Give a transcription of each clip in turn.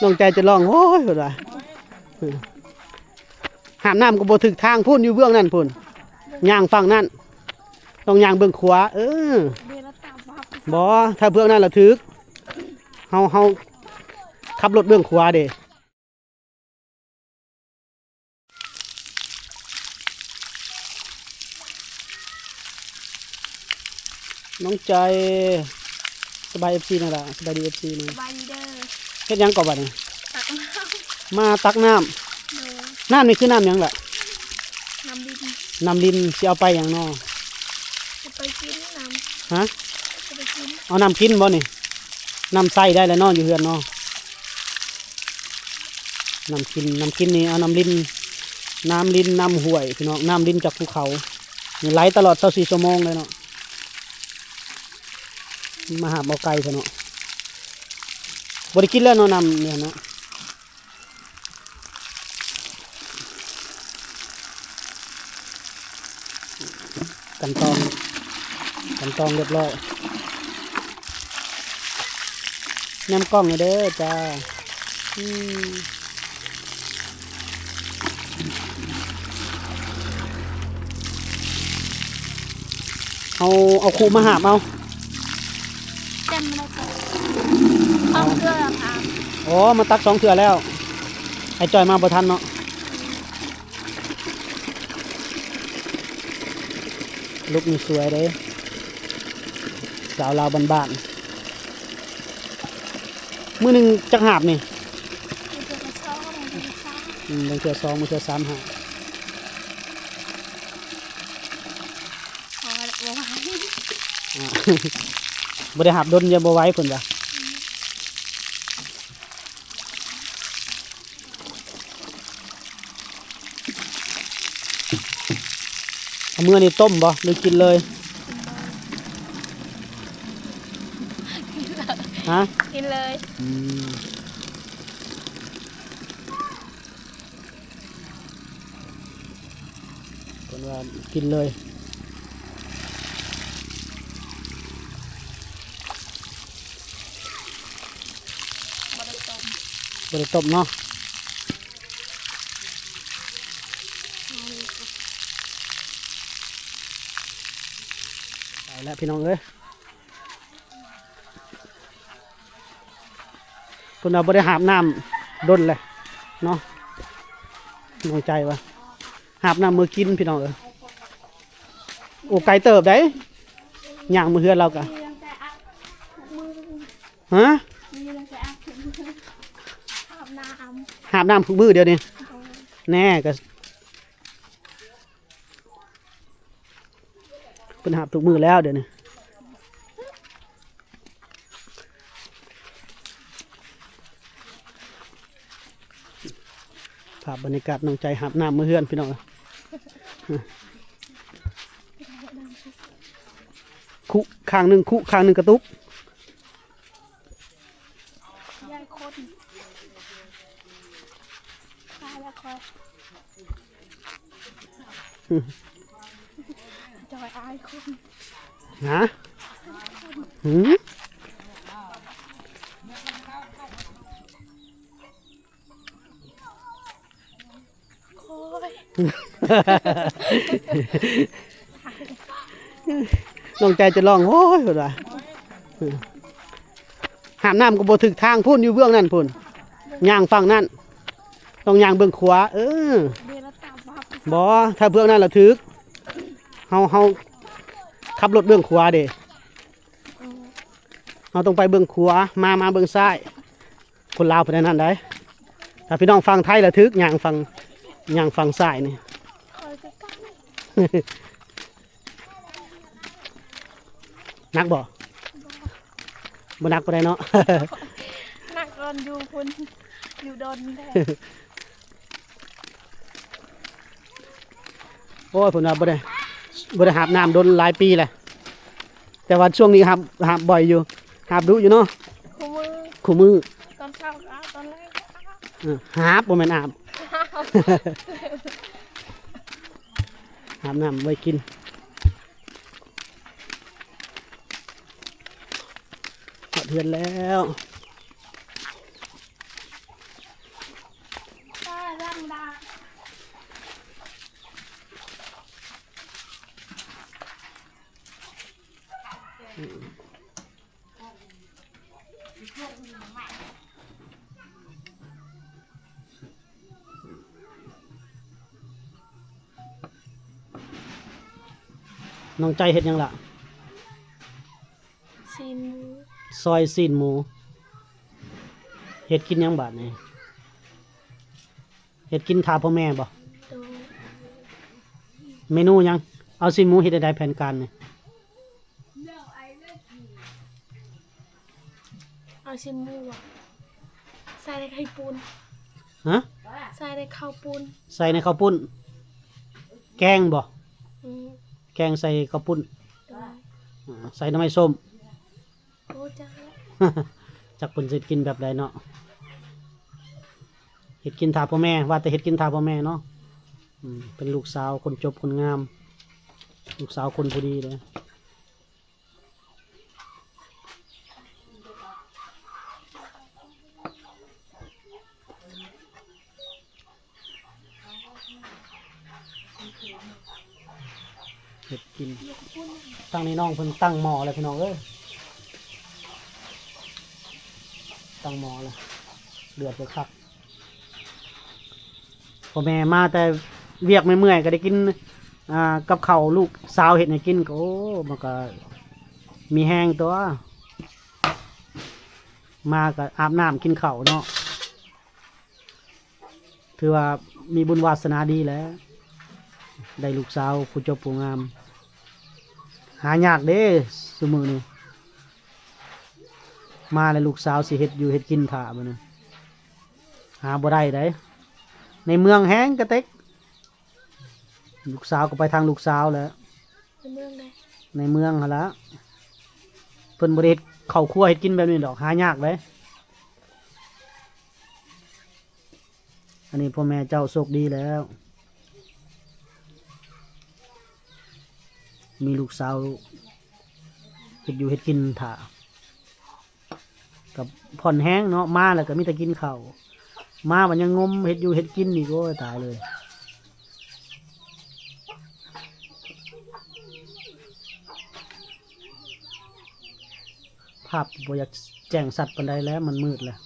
ນ້ອງໃຈຈະຮ້ອງໂຫຍ ເພິ່ນວ່າ ຫາບນ້ຳກໍບໍ່ຖືກທາງພຸ້ນ ຢູ່ເບື້ອງນັ້ນພຸ້ນ ຍ່າງຝັ່ງນັ້ນ ຕ້ອງຍ່າງເບື້ອງຂວາ ເອີ ບໍ່ ຖ້າເບື້ອງນັ້ນລະຖືກ ເຮົາ ເຮົາຂັບລົດເບື້ອງຂວາເດ້. ນ້ອງໃຈ ສະບາຍເອັຟຊີແດ່ລະ ສະບາຍດີເອັຟຊີແດ່ ສະບາຍດີເດີ ເຮັດຫຍັງເກາະບັດນີ້? ຕັກນ້ຳ ມາຕັກນ້ຳ ໂດຍ ນ້ຳນີ້ຄືນ້ຳຫຍັງລະ? ນ້ຳລິນ ນ້ຳລິນ ຊິເອົາໄປຫຍັງນໍ? ເອົາໄປກິນນ້ຳ ຮະ? ເອົາໄປກິນ ເອົານ້ຳກິນບໍ່ນີ້? ນ້ຳໃຊ້ໄດ້ແລ້ວເນາະ ຢູ່ເຮືອນເນາະ ນ້ຳກິນ ນ້ຳກິນນີ້ເອົານ້ຳລິນ ນ້ຳລິນ ນ້ຳຫ້ວຍພີ່ນ້ອງ ນ້ຳລິນຈາກພູເຂົາ ນີ້ໄຫຼຕະຫຼອດຊາວສີ່ຊົ່ວໂມງເລີຍເນາະ ມາຫາບເອົາໄກ່ຊະເນາະ ບໍ່ໄດ້ກິນແລ້ວເນາະ ນ້ຳນີ້ເນາະ. ກັນຕອງ ກັນຕອງຮຽບຮ້ອຍ ແນມກ້ອງແດ່ເດີຈ້າ ອືມ. ເຮົາເອົາຄຸມາຫາບເອົາ ແຕ່ມັນໄດ້ສອງເທື່ອ ອໍ ມາຕັກສອງເທື່ອແລ້ວ ໄອ້ຈ້ອຍມາບໍ່ທັນເນາະ ລຸກນີ້ສວຍເດ້ ສາວລາວບ້ານໆ ມື້ໜຶ່ງຈັກຫາບນີ້? ອືມ ບາງເທື່ອສອງ ບາງເທື່ອສາມຫາບ ເພາະວ່າບໍ່ໄຫວ ອ່າ ບໍ່ໄດ້ຫາບດົນ ຢ້ານບໍ່ໄຫວເພິ່ນວ່າ ເອົາເມືອນີ້ຕົ້ມບໍ່ ຫຼືກິນເລີຍ? ຮະ? ກິນເລີຍ ອືມ ເພິ່ນວ່າກິນເລີຍ ບໍ່ໄດ້ຕົ້ມ ບໍ່ໄດ້ຕົ້ມເນາະ ໄປແລ້ວພີ່ນ້ອງເອີຍ. ເພິ່ນວ່າບໍ່ໄດ້ຫາບນ້ຳດົນແຫຼະເນາະ ນ້ອງໃຈວ່າ ຫາບນ້ຳມື້ກິນພີ່ນ້ອງເອີຍ ໂອ້ ໄກເຕີບໃດ໋ ຍ່າງມາເຮືອນລາວກະ ຮະ? ຫາບນ້ຳທຸກມື້ດຽວນີ້ ແນ່ ກະ ເພິ່ນຫາບທຸກມື້ແລ້ວດຽວນີ້ ພາບບັນຍາກາດນ້ອງໃຈຫາບນ້ຳມາເຮືອນພີ່ນ້ອງ ຄຸຂ້າງໜຶ່ງ ຄຸຂ້າງໜຶ່ງກະຕຸກ ຢ້ານຄົນ ຂ້າລະຂ້ອຍ ຈອຍອາຍຄົນ ຮະ? ຫື? ໂອ້ຍ ນ້ອງໃຈຈະຮ້ອງໂຫຍ ເພິ່ນວ່າ ຫາບນ້ຳກໍບໍ່ຖືກທາງພຸ້ນ ຢູ່ເບື້ອງນັ້ນພຸ້ນ ຍ່າງຝັ່ງນັ້ນ ຕ້ອງຍ່າງເບື້ອງຂວາ ເອີ ບໍ່ ຖ້າເບື້ອງນັ້ນລະຖືກ ເຮົາ ເຮົາຂັບລົດເບື້ອງຂວາເດ້ ເຮົາຕ້ອງໄປເບື້ອງຂວາ ມາ ມາເບື້ອງຊ້າຍ ຄົນລາວເປັນແນວນັ້ນໃດ໋ ຖ້າພີ່ນ້ອງຝັ່ງໄທລະຖືກ ຍ່າງຝັ່ງ ຍ່າງຝັ່ງຊ້າຍນີ້ ໜັກບໍ່? ບໍ່ໜັກປານໃດເນາະ ໜັກຕອນຢູ່ພຸ້ນ ຢູ່ດົນແທ້ ໂອ້ຍ ເພິ່ນວ່າບໍ່ໄດ້ ບໍ່ໄດ້ຫາບນ້ຳດົນຫຼາຍປີແລ້ວ ແຕ່ວ່າຊ່ວງນີ້ຫາບ ຫາບບ່ອຍຢູ່ ຫາບດຸຢູ່ເນາະ ຄູ່ມື້ ຄູ່ມື້ ຕອນເຊົ້າກໍອາບ ຕອນແລງກໍອາບ ເອີ ຫາບ ບໍ່ແມ່ນອາບ ຫາບ ຫາບນ້ຳໄວ້ກິນ. ເຮືອນແລ້ວ. ນ້ອງໃຈເຮັດຫຍັງລະ? ຊີ້ນໝູ. ຊອຍຊີ້ນໝູ. ເຮັດກິນຫຍັງບາດນີ້? ເຮັດກິນຖ້າພໍ່ແມ່ບໍ່? ໂດຍ. ເມນູຫຍັງ? ເອົາຊີ້ນໝູເຮັດແນວໃດແຜນການນີ້? ເອົາຊີ້ນໝູໃສ່ໃນເຂົ້າປຸ້ນ. ຮະ? ໃສ່ໃນເຂົ້າປຸ້ນ. ໃສ່ໃນເຂົ້າປຸ້ນ. ແກງບໍ່? ອືມ. ແກງໃສ່ເຂົ້າປຸ້ນ. ໂດຍ. ອາ ໃສ່ໜໍ່ໄມ້ສົ້ມ. ໂອ້ ຈັກແລ້ວ ຈັກເພິ່ນຊິເຮັດກິນແບບໃດເນາະ. ເຮັດກິນຖ້າພໍ່ແມ່ ວ່າແຕ່ເຮັດກິນຖ້າພໍ່ແມ່ເນາະ. ອືມ ເປັນລູກສາວຄົນຈົບຄົນງາມ ລູກສາວຄົນຜູ້ດີເດ້. ເຮັດກິນ. ທາງນີ້ນ້ອງເພິ່ນຕັ້ງໝໍ້ແລ້ວພີ່ນ້ອງເອີຍ ຕັ້ງໝໍ້ແລ້ວ ເດືອດຄັກໆ. ພໍ່ແມ່ມາແຕ່ວຽກເມື່ອຍໆ ກໍໄດ້ກິນ ອ່າ ກັບເຂົ້າລູກສາວເຮັດໃຫ້ກິນ ກໍ ໂອ້ ມັນກໍມີແຮງຕົວະ ມາກໍອາບນ້ຳກິນເຂົ້າເນາະ. ຖືວ່າມີບຸນວາສະໜາດີແຫຼະ ໄດ້ລູກສາວຜູ້ຈົບຜູ້ງາມ ຫາຍາກເດ້ຊຸມື້ນີ້. ມາແລ້ວລູກສາວຊິເຮັດຢູ່ເຮັດກິນຖ້າບັດນີ້ ຫາບໍ່ໄດ້ໃດ. ໃນເມືອງແຮງກະເຕັກ ລູກສາວກໍໄປທາງລູກສາວແຫຼະ. ໃນເມືອງໃດ? ໃນເມືອງຫັ້ນລະ ເພິ່ນບໍ່ໄດ້ເຮັດເຂົ້າຄົວເຮັດກິນແບບນີ້ດອກ ຫາຍາກເດ້. ອັນນີ້ພໍ່ແມ່ເຈົ້າໂຊກດີແລ້ວ ມີລູກສາວເຮັດຢູ່ເຮັດກິນຖ້າ. ກໍຜ່ອນແຮງເນາະ ມາແລ້ວກໍມີແຕ່ກິນເຂົ້າ ມາບັດຍັງງົມເຮັດຢູ່ເຮັດກິນອີກ ໂອ້ຍ ຕາຍເລີຍ. ພາບບໍ່ຢາກແຈ້ງຊັດປານໃດແລ້ວ ມັນມືດແລ້ວ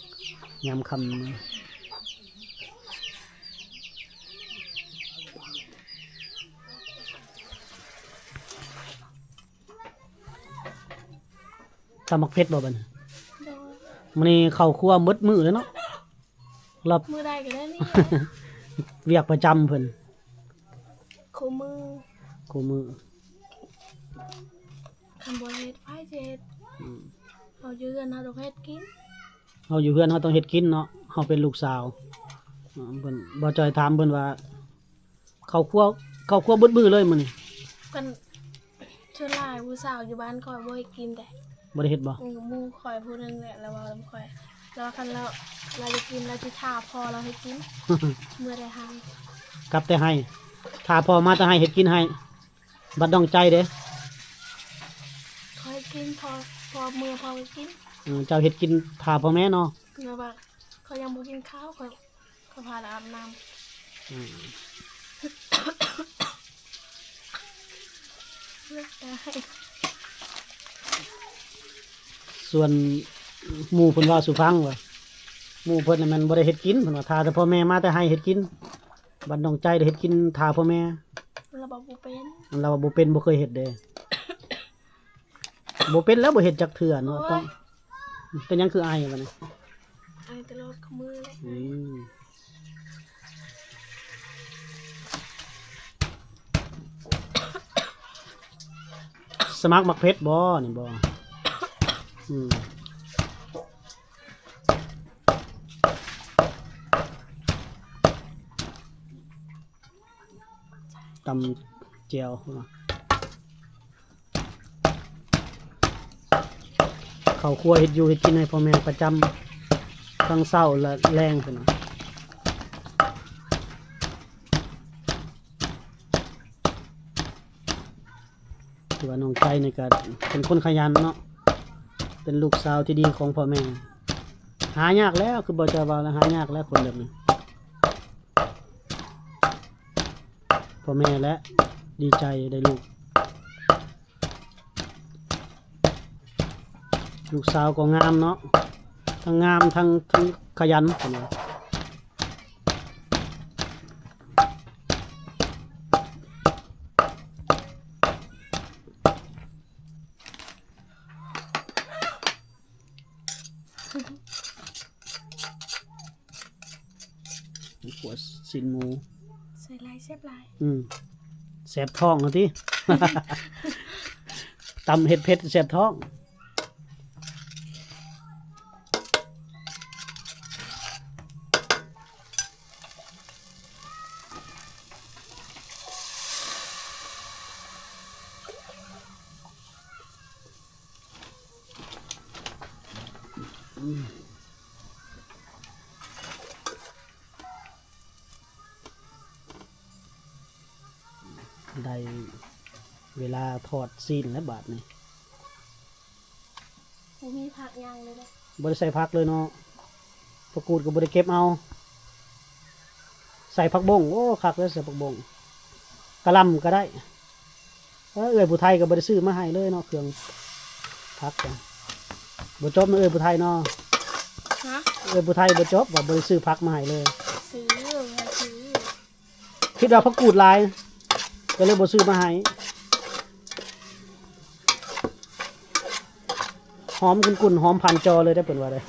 ຍາມຄ່ຳ. ຕຳໝາກເຜັດບໍ່ບັດນີ້? ໂດຍ. ມື້ນີ້ເຂົ້າຄົວໝົດມື້ເລີຍເນາະ ລັບ ມື້ໃດກໍໄດ້ນີ້ ວຽກປະຈຳເພິ່ນ ຄູ່ມື້ ຄູ່ມື້. ຄັນບໍ່ເຮັດ ໃຜຊິເຮັດ? ອືມ ເຮົາຢູ່ເຮືອນເຮົາຕ້ອງເຮັດກິນ ເຮົາຢູ່ເຮືອນເຮົາຕ້ອງເຮັດກິນເນາະ ເຮົາເປັນລູກສາວ. ອືມ ເພິ່ນ ບ່າວຈ່ອຍຖາມເພິ່ນວ່າ ເຂົ້າຄົວ ເຂົ້າຄົວເບິດມື້ເລີຍມື້ນີ້. ເພິ່ນ ສ່ວນຫຼາຍຜູ້ສາວຢູ່ບ້ານຂ້ອຍບໍ່ເຮັດກິນເດ້. ບໍ່ໄດ້ເຮັດບໍ່? ອື ໝູ່ຂ້ອຍຜູ້ໜຶ່ງແຫຼະ ລາວເວົ້ານຳຂ້ອຍ ລາວວ່າຄັນລາວ ລາວຢາກກິນ ລາວຊິຖ້າພໍ່ລາວເຮັດກິນ ເມື່ອໄດ້ໄຮ່ ກັບແຕ່ໄຮ່ ຖ້າພໍ່ມາແຕ່ໄຮ່ເຮັດກິນໃຫ້. ບັດນ້ອງໃຈເດ້? ຂ້ອຍກິນ ພໍ່ ພໍ່ເມື່ອພໍ່ກໍກິນ. ເອີ ເຈົ້າເຮັດກິນຖ້າພໍ່ແມ່ເນາະ. ແບບວ່າຂ້ອຍຍັງບໍ່ກິນເຂົ້າ ຂ້ອຍ ຂ້ອຍພາລາວອາບນ້ຳ. ອືມ ເລີກໄດ້. ສ່ວນໝູ່ເພິ່ນເວົ້າສູ່ຟັງວ່າ ໝູ່ເພິ່ນນະແມ່ນບໍ່ໄດ້ເຮັດກິນ ເພິ່ນວ່າຖ້າແຕ່ພໍ່ແມ່ມາແຕ່ໄຮ່ເຮັດກິນ. ບັດນ້ອງໃຈໄດ້ເຮັດກິນຖ້າພໍ່ແມ່. ລາວວ່າບໍ່ເປັນ ລາວວ່າບໍ່ເປັນ ບໍ່ເຄີຍເຮັດເດ້. ບໍ່ເປັນແລ້ວ ບໍ່ເຮັດຈັກເທື່ອເນາະ. ໂອ້ຍ ຕ້ອງ ເປັນຫຍັງຄືໄອບັດນີ້? ໄອຕະຫຼອດຄູ່ມື້ເລີຍ. ອືມ ສະໝັກໝາກເຜັດບໍ່ນີ້ບໍ່? ອືມ ຕຳແຈ່ວ ເຂົ້າຄົວເຮັດຢູ່ເຮັດກິນໃຫ້ພໍ່ແມ່ປະຈຳ ທັງເຊົ້າແລະແລງພຸ້ນນະ. ຖືວ່ານ້ອງໃຈນີ້ກະເປັນຄົນຂະຫຍັນເນາະ. ປັນລູກສາວທີ່ດີຂອງພໍ່ແມ່ ຫາຍາກແລ້ວ ຄືບໍ່ຈະວ່າແລ້ວ ຫາຍາກແລ້ວຄົນແບບນີ້ ພໍ່ແມ່ແຫຼະດີໃຈໄດ້ລູກ ລູກສາວກໍງາມເນາະ ທັງງາມ ທັງ ທັງຂະຫຍັນ ເພິ່ນວ່າ. ຂົ້ວຊີ້ນໝູ ໃສ່ຫຼາຍແຊບຫຼາຍ ອືມ ແສບທ້ອງຫັ້ນຕິ ຕຳເຮັດເຜັດແສບທ້ອງ. ໄດ້ເວລາທອດຊີ້ນແລ້ວບາດນີ້. ບໍ່ມີຜັກຫຍັງເລີຍເດ້ ບໍ່ໄດ້ໃສ່ຜັກເລີຍເນາະ ຜັກກູດກໍບໍ່ໄດ້ເກັບເອົາ ໃສ່ຜັກບົ້ງ ໂອ້ ຄັກເລີຍ ໃສ່ຜັກບົ້ງ ກະຫຼ່ຳກໍໄດ້ ເອີ ເອື້ອຍຜູ້ໄທກໍບໍ່ໄດ້ຊື້ມາໃຫ້ເລີຍເນາະ ເຄື່ອງຜັກ ບໍ່ຈົບເນາະ ເອື້ອຍຜູ້ໄທເນາະ ຮະ ເອື້ອຍຜູ້ໄທບໍ່ຈົບ ວ່າບໍ່ໄດ້ຊື້ຜັກມາໃຫ້ເລີຍ ຊື້ ໃຫ້ຊື້. ຄິດວ່າຜັກກູດຫຼາຍ ກໍເລີຍບໍ່ຊື້ມາໃຫ້ ຫອມກຸ່ນໆ ຫອມຜ່ານຈໍເລີຍເດ້ ເພິ່ນວ່າເດ້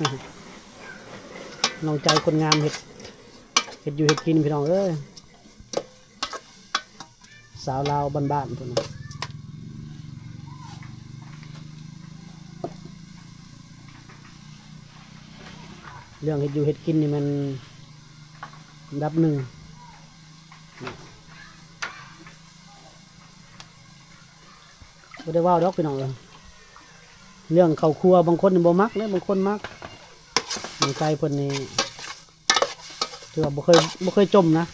ນ້ອງໃຈຄົນງາມເຮັດ ເຮັດຢູ່ເຮັດກິນພີ່ນ້ອງເອີຍ ສາວລາວບ້ານໆ ເພິ່ນວ່າ. ເລື່ອງເຮັດຢູ່ເຮັດກິນນີ້ແມ່ນອັນດັບໜຶ່ງ ບໍ່ໄດ້ເວົ້າດອກພີ່ນ້ອງເອີຍ ເລື່ອງເຂົ້າຄົວ ບາງຄົນນີ້ບໍ່ມັກເດ້ ບາງຄົນມັກ ນ້ອງໄກ່ເພິ່ນນີ້ຖືວ່າບໍ່ເຄີຍ ບໍ່ເຄີຍຈົ່ມນະ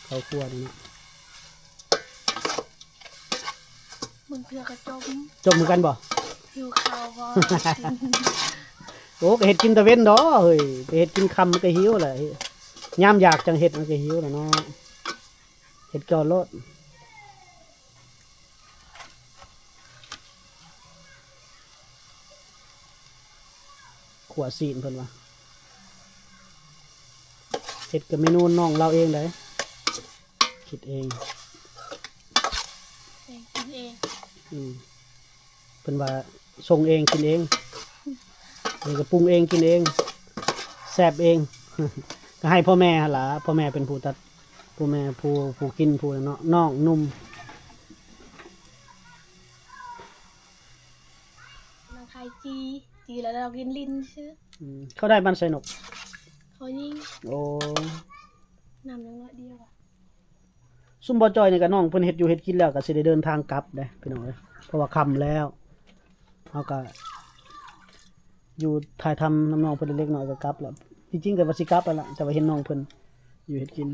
ເຂົ້າຄົວນີ້ເນາະ. ບາງເທື່ອກໍຈົ່ມ ຈົ່ມຄືກັນບໍ່? ຫິວເຂົ້າບໍ່? ໂອ້ ກໍເຮັດກິນຕາເວັນດອກເຮີ້ຍ ໄປເຮັດກິນຄ່ຳມັນກໍຫິວແຫຼະ ຍາມຢາກຈັ່ງເຮັດມັນກໍຫິວແຫຼະເນາະ ເຮັດກ່ອນໂລດ. ຂົ້ວຊີ້ນເພິ່ນວ່າ ເຮັດກັບເມນູນ້ອງລາວເອງໃດ ຄິດເອງ ເອງກິນເອງ ອືມ ເພິ່ນວ່າຊົງເອງກິນເອງ ເພິ່ນກໍປຸງເອງກິນເອງ ແຊບເອງ ກໍໃຫ້ພໍ່ແມ່ຫັ້ນລະ ພໍ່ແມ່ເປັນຜູ້ຕັດ ພໍ່ແມ່ຜູ້ ຜູ້ກິນຜູ້ນັ້ນເນາະ ນ້ອງໜຸ່ມ ນາງຂາຍຈີ່ ຈີ່ແລ້ວລາວກິນຫຼິ້ນຊື່ ອືມ ເຂົາໄດ້ບ້ານໃສນົກ ເຂົາຍິງ ໂອ້ ນ້ຳຍັງໜ້ອຍດຽວ ຊຸມບໍ່ຈ່ອຍນີ້ກໍນ້ອງເພິ່ນເຮັດຢູ່ເຮັດກິນແລ້ວກໍຊິໄດ້ເດີນທາງກັບເດ້ພີ່ນ້ອງເອີຍ ເພາະວ່າຄ່ຳແລ້ວ ເຮົາກໍຢູ່ຖ່າຍທຳນຳນ້ອງເພິ່ນເລັກໆນ້ອຍໆກໍກັບແລ້ວ ທີ່ຈິງກໍວ່າຊິກັບແລ້ວລະ ແຕ່ວ່າເຫັນນ້ອງເພິ່ນຢູ່ເຮັດກິນ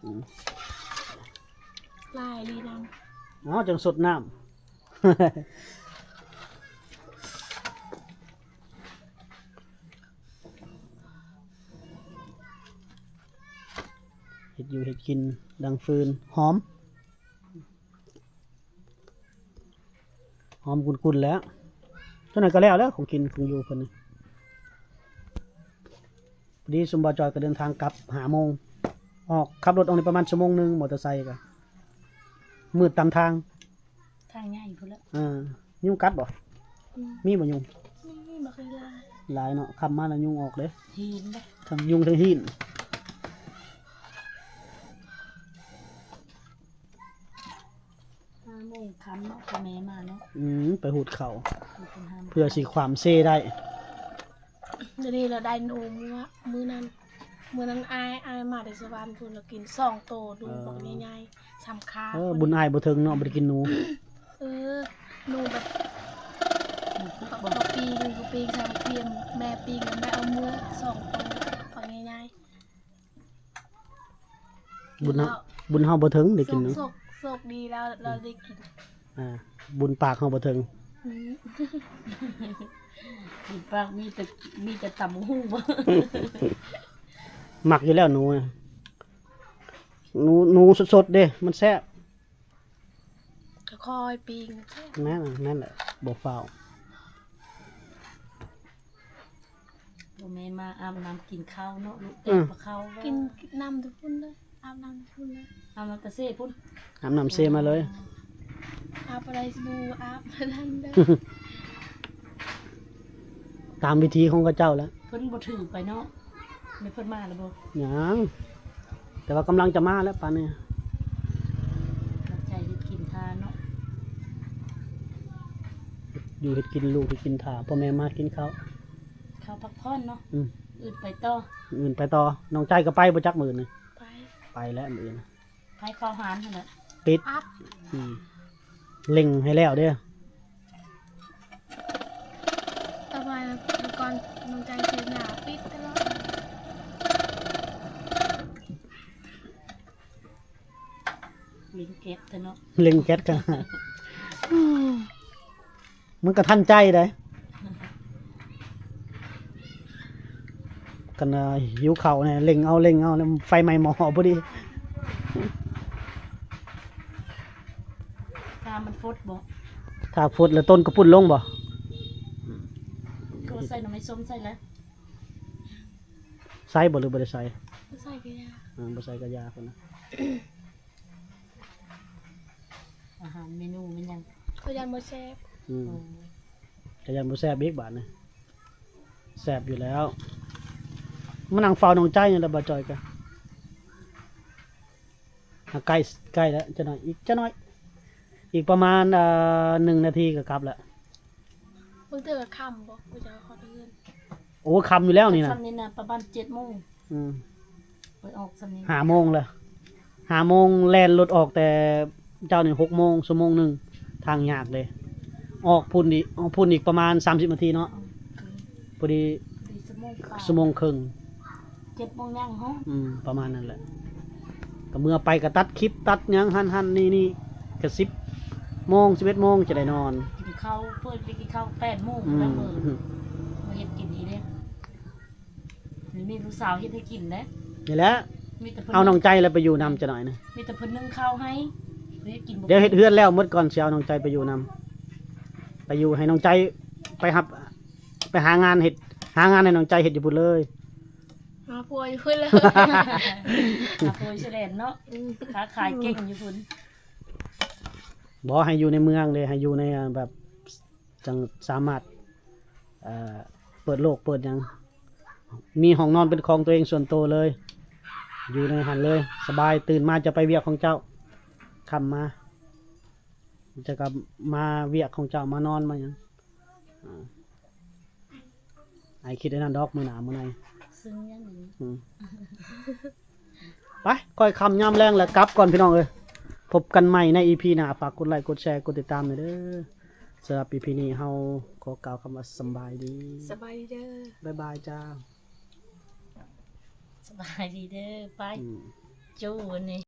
ອືມ ຫຼາຍດີນຳ ເອົາ ຈັ່ງສົດນ້ຳ ເຮັດຢູ່ເຮັດກິນ ດັງຟືນ ຫອມ ຫອມກຸ່ນໆແລ້ວ ເທົ່ານັ້ນກໍແລ້ວແລ້ວ ຂອງກິນຂອງຢູ່ເພິ່ນນີ້ ພໍດີຊຸມບ່າວຈອຍກໍເດີນທາງກັບຫ້າໂມງ ອອກ ຂັບລົດອອກນີ້ປະມານຊົ່ວໂມງໜຶ່ງ ມໍເຕີໄຊກໍມືດຕາມທາງ ທາງໃຫຍ່ພຸ້ນແຫຼະ ເອີ ຍຸງກັດບໍ່? ອືມ ມີບໍ່ຍຸງ? ມີ ບໍ່ຄ່ອຍຫຼາຍ ຫຼາຍເນາະ ຄ່ຳມາແລ້ວຍຸງອອກເດ້ ຫີນເດ້ ທັງຍຸງທັງຫີນ. ຫ້າໂມງຄ່ຳເນາະ ພໍ່ແມ່ມາເນາະ ອືມ ໄປຫູດເຂົ້າ ເພື່ອຊິຂວາມເຊໄດ້ ດຽວນີ້ລາວໄດ້ໜູເມື່ອ ມື້ນັ້ນ ມື້ນັ້ນອ້າຍ ອ້າຍມາແຕ່ສະຫວັນພຸ້ນ ລາວກິນສອງໂຕ ໜູ ເອີ ບັກໃຫຍ່ໆ ສ່ຳຄາ ເອີ ບຸນອ້າຍບໍ່ເຖິງເນາະ ບໍ່ໄດ້ກິນໜູ ເອີ ໜູແບບ ບັກ ບັກປີ້ງ ຫູປີ້ງ ສ່ຳຄຽມ ແມ່ປີ້ງ ແມ່ເອົາເມືອສອງໂຕ ບັກໃຫຍ່ໆ. ບຸນເຮົາ ບຸນເຮົາບໍ່ເຖິງໄດ້ກິນເນາະ ສອງສົກ ໂຊກດີແລ້ວ ເຮົາໄດ້ກິນ. ອ່າ ບຸນປາກເຮົາບໍ່ເຖິງ. ອືມ ບຸນປາກມີແຕ່ ມີແຕ່ຕຳບັກຫຸ່ງບໍ? ມັກຢູ່ແລ້ວໜູນະ. ໜູ ໜູສົດໆເດ້ ມັນແຊບ. ຄ່ອຍໆປີ້ງ ແມ່ນ ແມ່ນແຫຼະ ບໍ່ຟ້າວ. ບໍ່ແມ່ນມາອາບນ້ຳກິນເຂົ້າເນາະ ລູກ ເອີ ແຕ່ງປາເຂົ້າ ກິນ ກິນນ້ຳຢູ່ພຸ້ນເດີ ອາບນ້ຳຢູ່ພຸ້ນເດີ ອາບນ້ຳຕາເຊພຸ້ນ ອາບນ້ຳເຊມາເລີຍ. ອາບບໍ່ໄດ້ ສະບູອາບນັ້ນເດີ. ຕາມວິທີຂອງເຂົາເຈົ້າແຫຼະ. ເພິ່ນບໍ່ຖືໄປເນາະ ແມ່ນເພິ່ນມາແລ້ວບໍ່? ຍັງ ແຕ່ວ່າກຳລັງຈະມາແລ້ວປານນີ້. ຕັ້ງໃຈເຮັດກິນທ່າເນາະ ຢູ່ເຮັດກິນ ລູກເຮັດກິນຖ້າ ພໍ່ແມ່ມາກິນເຂົ້າ ເຂົ້າພັກຜ່ອນເນາະ. ອືມ ອື່ນໄປຕໍ່ ອື່ນໄປຕໍ່. ນ້ອງໃຈກໍໄປບໍ່ຈັກມື້ອື່ນນີ້? ໄປ ໄປແລ້ວມື້ອື່ນ ໄປເຝົ້າຮ້ານຫັ້ນແຫຼະ ປິດ. ອືມ ເລັ່ງໃຫ້ແລ້ວເດີ້. ຕໍ່ມາກ່ອນ ນ້ອງໃຈເສຍໜ້າ ປິດຕະຫຼອດ ເລັ່ງແກັດເນາະ ເລັ່ງແກັດກະ ມັນກະທັນໃຈໄດ໋. ຄັນວ່າຫິວເຂົ້າແນ່ ເລັ່ງເອົາ ເລັ່ງເອົາ ແລ້ວໄຟໄໝ້ໝໍ້ພໍດີ. ຖ້າມັນຟົດບໍ? ຖ້າຟົດແລ້ວຕົ້ນກະປຸ້ນລົງບໍ? ກໍໃສ່ໜໍ່ໄມ້ສົ້ມໃສ່ແລ້ວ ໃສ່ບໍ່ ຫຼືບໍ່ໄດ້ໃສ່? ບໍ່ໃສ່ກະຢ່າ ເອີ ບໍ່ໃສ່ກະຢ່າພຸ້ນນະ. ອາຫານເມນູແມ່ນຫຍັງ? ກະຢ້ານບໍ່ແຊບ. ອືມ ໂອ້ ກະຢ້ານບໍ່ແຊບອີກບາດນີ້ ແຊບຢູ່ແລ້ວ. ມານັ່ງເຝົ້ານ້ອງໃຈນີ້ແຫຼະ ບ່າວຈ່ອຍກະ ອ່າ ໃກ້ ໃກ້ແລ້ວ ຈັກໜ້ອຍ ອີກຈັກໜ້ອຍ ອີກປະມານ ເອີ ໜຶ່ງນາທີກະກັບແລ້ວ. ບາງເທື່ອກະຄ່ຳບໍ ກວ່າຈະຮອດເຮືອນ? ໂອ້ ຄ່ຳຢູ່ແລ້ວນີ້ນະ ຊ່ຳນີ້ນະ ປະມານເຈັດໂມງ. ອືມ ໄປອອກຊ່ຳນີ້ ຫ້າໂມງແລ້ວ ຫ້າໂມງ ແລ່ນລົດອອກແຕ່ເຊົ້ານີ້ ຫົກໂມງ ຊົ່ວໂມງໜຶ່ງ ທາງຍາກເດ້. ອອກພຸ້ນອີກ ອອກພຸ້ນອີກປະມານສາມສິບນາທີເນາະ ອືມ ພໍດີ ພໍດີຊົ່ວໂມງປາຍ ຊົ່ວໂມງເຄິ່ງ. ເຈັດໂມງຍັງເນາະ ອືມ ປະມານນັ້ນແຫຼະ. ກະເມື່ອໄປກະຕັດຄລິບຕັດຫຍັງ ຫັ້ນໆ ນີ້ໆ ກະສິບໂມງ ສິບເອັດໂມງຈະໄດ້ນອນ. ກິນເຂົ້າ ເພິ່ນໄປກິນເຂົ້າແປດໂມງ ອືມ ແລ້ວເບິ່ງ ມາເຮັດກິນອີກເດ້. ນີ້ມີລູກສາວເຮັດໃຫ້ກິນເດ້. ນີ້ແຫຼະ ມີແຕ່ເພິ່ນ ເອົານ້ອງໃຈແລ້ວໄປຢູ່ນຳຈັກໜ້ອຍນະ ມີແຕ່ເພິ່ນໜຶ້ງເຂົ້າໃຫ້ ເຮັດກິນບໍ່ ດຽວເຮັດເຮືອນແລ້ວໝົດກ່ອນ ຊິເອົານ້ອງໃຈໄປຢູ່ນຳ ໄປຢູ່ໃຫ້ນ້ອງໃຈ ໄປຮັບ ໄປຫາງານເຮັດ ຫາງານໃຫ້ນ້ອງໃຈເຮັດຢູ່ພຸ້ນເລີຍ. ຫາຜົວຢູ່ພຸ້ນເລີຍ ຫາຜົວຢູ່ຊາຍແດນເນາະ ອືມ ຄ້າຂາຍເກັ່ງຢູ່ພຸ້ນ. ບໍ່ໃຫ້ຢູ່ໃນເມືອງເດ້ ໃຫ້ຢູ່ໃນ ແບບ ຈັ່ງສາມາດ ເອີ ເປີດໂລກເປີດຫຍັງ ມີຫ້ອງນອນເປັນຂອງຕົວເອງສ່ວນໂຕເລີຍ ຢູ່ໃນຫັ້ນເລີຍ ສະບາຍ. ຕື່ນມາຈະໄປວຽກຂອງເຈົ້າ ຄ່ຳມາ ຈະກັບມາວຽກຂອງເຈົ້າ ມານອນມາຫຍັງ. ອ່າ ອ້າຍຄິດອັນນັ້ນດອກ ມື້ໜ້າມື້ໃນ ຊຶ່ງຫຍັງນີ້ ອືມ ໄປ ຄ່ອຍຄ່ຳຍາມແລງແລ້ວກັບກ່ອນພີ່ນ້ອງເອີຍ. ພົບກັນໃໝ່ໃນອີພີໜ້າ ຝາກກົດໄລ ກົດແຊ ກົດຕິດຕາມແດ່ເດີ. ສຳລັບອີພີນີ້ເຮົາຂໍກ່າວຄຳວ່າສຳບາຍດີ ສະບາຍດີເດີ ບາຍບາຍຈ້າ ສະບາຍດີເດີ ໄປ ອືມ ຈູ້ນີ້.